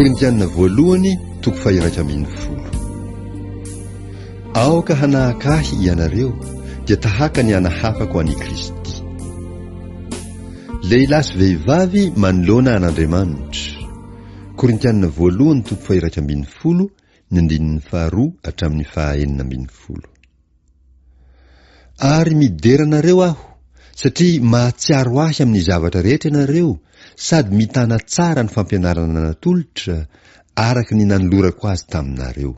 Korintiana voalohany toko faha-11. Aoka hanahaka ahy ianareo, dia tahaka ny anahafako an'i Kristy. Lehilahy sy vehivavy manoloana an'Andriamanitra. Korintiana voalohany toko faha-11, ny andininy faharoa hatramin'ny faha-16. Ary midera anareo aho, satria mahatsiaro ahy amin'ny zavatra rehetra ianareo sady mitana tsara ny fampianarana natolotra, araka ny nanolorako azy taminareo.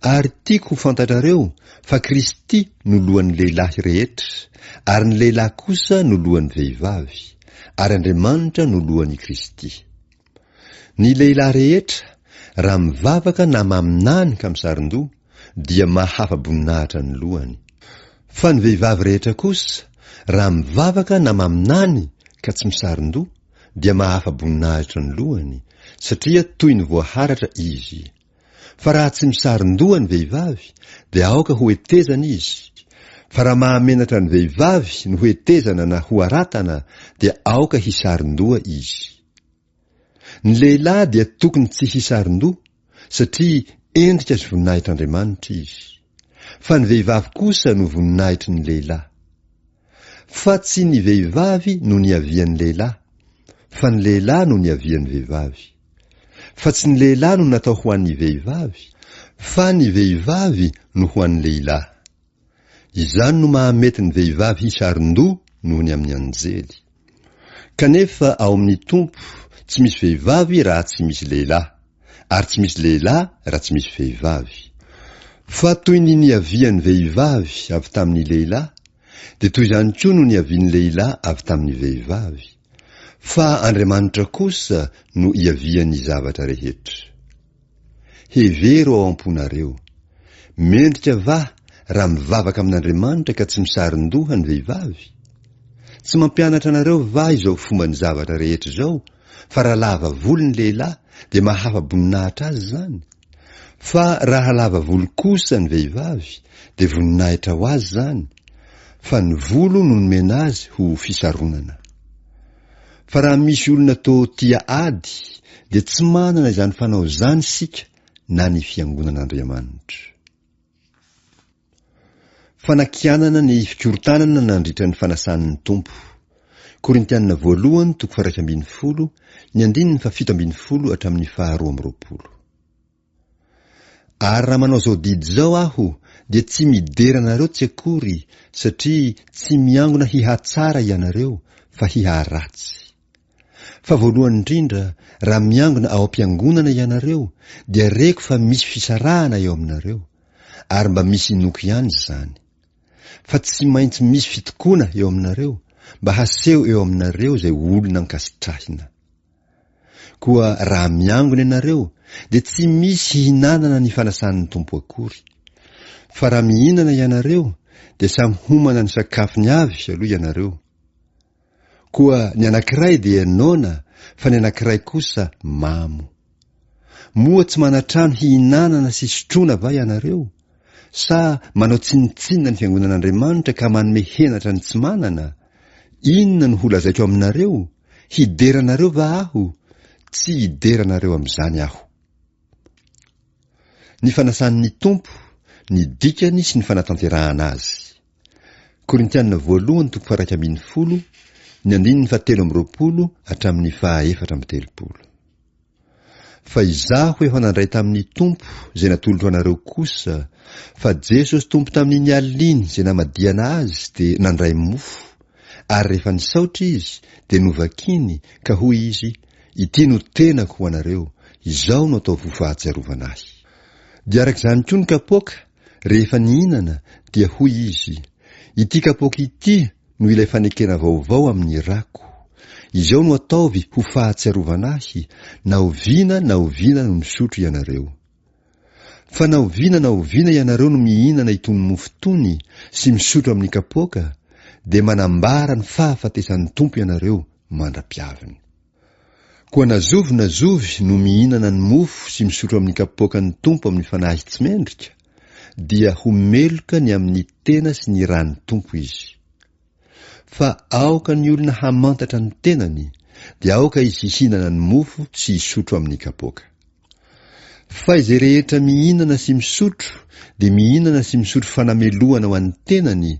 Ary tiako ho fantatrareo fa Kristy no lohan'ny lehilahy rehetra, ary ny lehilahy kosa no lohan'ny vehivavy, ary Andriamanitra no lohan'i Kristy. Ny lehilahy rehetra, raha mivavaka na maminany ka misaron-doha, dia mahafa-boninahitra ny lohany. Fa ny vehivavy rehetra kosa, raha mivavaka na maminany ka tsy misaron-doha, dia mahafa-boninahitra ny lohany, satria toy ny voaharatra izy. Fa raha tsy misaron-doha ny vehivavy, dia aoka ho hetezana izy. Fa raha mahamenatra ny vehivavy no hetezana na hoharatana, dia aoka hisaron-doha izy. Ny lehilahy dia tokony tsy hisaron-doha, satria endrika sy voninahitr'Andriamanitra izy. Fa ny vehivavy kosa no voninahitry ny lehilahy. Fa tsy ny vehivavy no niavian'ny lehilahy, fa ny lehilahy no niavian'ny vehivavy. Fa tsy ny lehilahy no natao ho an'ny vehivavy, fa ny vehivavy no ho an'ny lehilahy. Izany no mahamety ny vehivavy hisaron-doha noho ny amin'ny anjely. Kanefa ao amin'ny Tompo tsy misy vehivavy raha tsy misy lehilahy, ary tsy misy lehilahy raha tsy misy vehivavy. Fa toy ny niavian'ny vehivavy avy tamin'ny lehilahy, dia toy izany koa no niavian'ny lehilahy avy tamin'ny vehivavy. Fa Andriamanitra kosa no iavian'ny zavatra rehetra. Hevero ao am-ponareo. Mendrika va raha mivavaka amin'Andriamanitra ka tsy misaron-doha ny vehivavy? Tsy mampianatra anareo va izao fomban'ny zavatra rehetra izao fa raha lava volo ny lehilahy dia mahafa-boninahitra azy izany? Fa raha lava volo kosa ny vehivavy dia voninahitra ho azy izany, fa ny volo no nomena azy ho fisaronana. Fa raha misy olona toa tia ady dia tsy manana izany fanao izany isika na ny fiangonan'Andriamanitra. Fanakianana ny fikorontanana nandritra ny fanasan'ny Tompo. Korintiana voalohany toko faha-11, ny andininy faha-17 hatramin'ny faha-22. Ary raha manao izao didy izao aho, dia tsy midera anareo tsy akory, satria tsy miangona hihatsara ianareo, fa hiharatsy. Fa voalohany indrindra, raha miangona ao am-piangonana ianareo, dia reko fa misy fisarahana eo aminareo, ary mba misy inoako ihany izany. Fa tsy maintsy misy fitokoana eo aminareo, mba haseho eo aminareo izay olona ankasitrahina. Koa raha miangona ianareo, dia tsy misy hihinanana ny fanasan'ny Tompo akory. Fa raha mihinana ianareo, dia samy homana ny sakafony avy aloha ianareo. Koa ny anankiray dia noana fa ny anankiray kosa mamo. Moa tsy manan-trano hihinanana sy sotroina va ianareo? Sa manao tsinontsinona ny fiangonan'Andriamanitra ka manome henatra ny tsy manana? Inona no holazaiko aminareo? Hidera anareo va aho? Tsy hidera anareo amin'izany aho. Ny fanasan'ny Tompo, ny dikany sy ny fanatanterahana azy. Korintiana voalohany toko faha-11, ny andininy faha-23 hatramin'ny faha-34. Fa izaho efa nandray tamin'ny Tompo izay natolotro anareo kosa, fa Jesosy Tompo tamin'iny alina iny izay namadihana Azy dia nandray mofo, ary rehefa nisaotra Izy dia novakiny ka hoy Izy, Ity no tenako ho anareo, izao no ataovy ho fahatsiarovana Ahy. Dia araka izany koa ny kapoaka, Rehefa nihinana, dia hoy izy, Ity kapoaka ity no ilay fanekena vaovao amin'ny rako. Izao no ataovy ho fahatsiarovana ahy, na oviana na oviana no misotro ianareo. Fa na oviana na oviana ianareo no mihinana itony mofo itony sy misotro amin'ny kapoaka, dia manambara ny fahafatesan'ny Tompo ianareo mandra-piaviny. Koa na zovy na zovy no mihinana ny mofo sy misotro amin'ny kapoakan'ny Tompo amin'ny fanahy tsy mendrika, dia ho meloka ny amin'ny tena sy ny ran'ny Tompo izy. Fa aoka ny olona hamantatra ny tenany, dia aoka izy hihinana ny mofo sy hisotro amin'ny kapoaka. Fa izay rehetra mihinana sy misotro dia mihinana sy misotro fanamelohana ho an'ny tenany,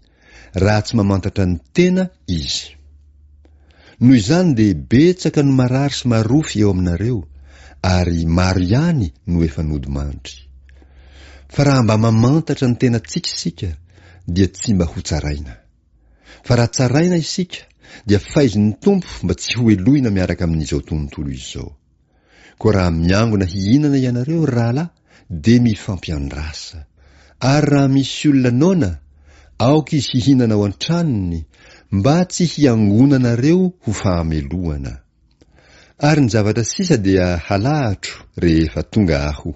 raha tsy mamantatra ny tena izy. Noho izany dia betsaka no marary sy marofy eo aminareo, ary maro ihany no efa nodimandry. Fa raha mba mamantatra ny tenantsika isika, dia tsy mba hotsaraina. Fa raha tsaraina isika, dia faizin'ny Tompo mba tsy hohelohina miaraka amin'izao tontolo izao. Koa raha miangona hihinana ianareo, ry rahalahy, dia mifampiandrasa. Ary raha misy olona noana, aoka izy hihinana ao an-tranony, mba tsy hiangonanareo ho fahamelohana. Ary ny zavatra sisa dia halahatro rehefa tonga aho.